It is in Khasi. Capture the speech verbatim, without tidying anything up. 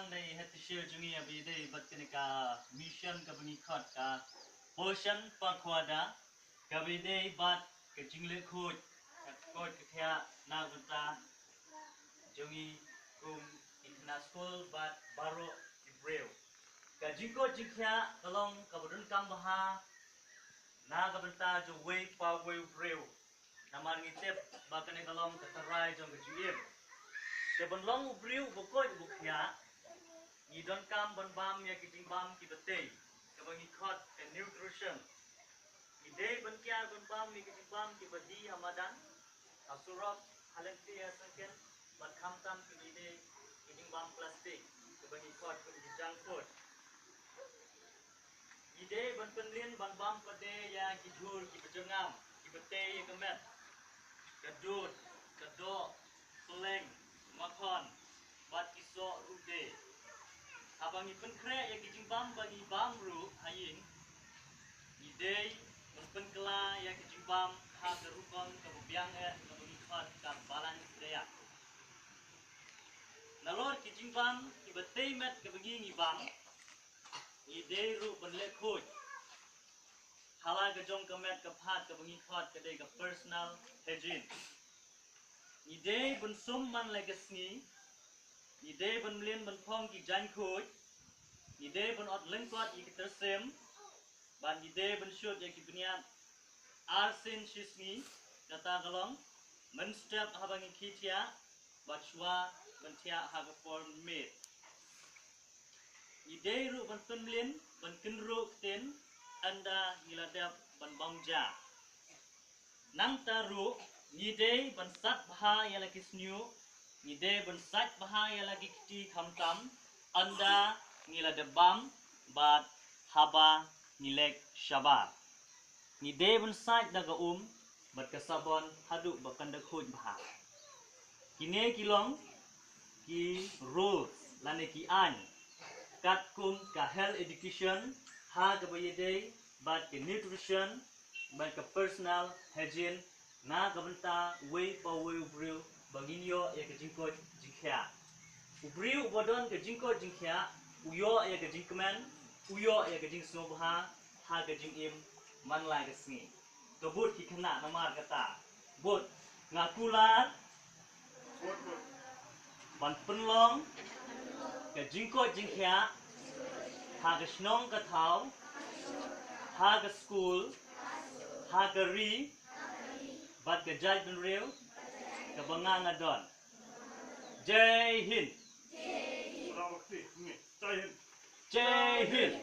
Nei het tishir jong ngi ïa ba ïadei bad kane ka mission kaba ngi khot ka Poshan Pakhwada, kaba ïadei bad ka jingleh khuid, ka khuid ka khiah na ka bynta jong ngi kum ki khynnah skul bad baroh ki briew. Ka jingkhuid jingkhiah ka long kaba donkam bha na ka bynta jong uwei pa uwei u briew. Namar ngi tip ba kane ka long ka tharai jong ka jingim. Te ban long u briew uba khuid uba khiah, ngi donkam ban bam ïa ki jingbam kiba tei, kaba ngi khot ka nutrition. Ngi dei ban kiar ban bam ïa ki jingbam kiba die ha madan, ha surok, ha lynti, ha syngkien, bad khamtam kiba dei ki jingbam plastik, kiba ngi khot kum ki junk food. Ngi dei ban pynlien ban bam pat de ïa ki jhur kiba jyrngam, kiba tei ïa ka met, ka dud, ka doh, pylleng, makhon, bad ki soh ruh de. Haba ngi pynkhreh ïa ki jingbam ba ngi bam ruh ha ïing, ngi dei ban pynkylla ïa ki jingbam ha ka rukom kaba biang eh kaba ngi khot ka balance diet. Nalor ki jingbam kiba tei met kaba ngi ngi bam, ngi dei ruh ban leh khuid ha la ka jong ka met ka phad kaba ngi khot ka dei ka personal hygiene. Ngi dei ban sum man la ka sngi. Ngi dei ban mlien ban phong ki jaiñ khuid. Ngi dei ban ot lyngkot ïa ki tyrsim. Bad ngi dei ban shut ïa ki bniat ar sien shi sngi, kata ka long mynstep haba ngi khie thiah bad shuwa ban thiah ha ka por miet. Ngi dei ruh ban pynmlien ban kynruh ktien ynda ngi la dep ban bam ja. Nangta ruh ngi dei ban sait bha ïa la ki shñiuh, ngi dei ban sait bha ïa la ki kti khamtam ynda ngi la dep bam bad haba ngi leit shabar. Ngi dei ban sait da ka um bad ka sabon haduh ba kan da khuid bha. Kine ki long ki rules lane ki aiñ katkum ka health education ha kaba ïadei bad ka nutrition bad ka personal hygiene na ka bynta uwei pa uwei u briew ba ngin ïoh ïa ka jingkoit jingkhiah. U briew uba don ka jingkoit jingkhiah u ïoh ïa ka jingkmen, u ïoh ïa ka jingsngewbha ha ka jingim man la ka sngi. To bud ki khynnah namar kata. Bud, nga kular ban pynlong ka jingkoit jingkhiah ha ka shnong ka thaw, ha ka skul, ha ka ri bad ka jaitbynriew kaba nga nga don. Jai Hind. Jai Hind. Jai Hind.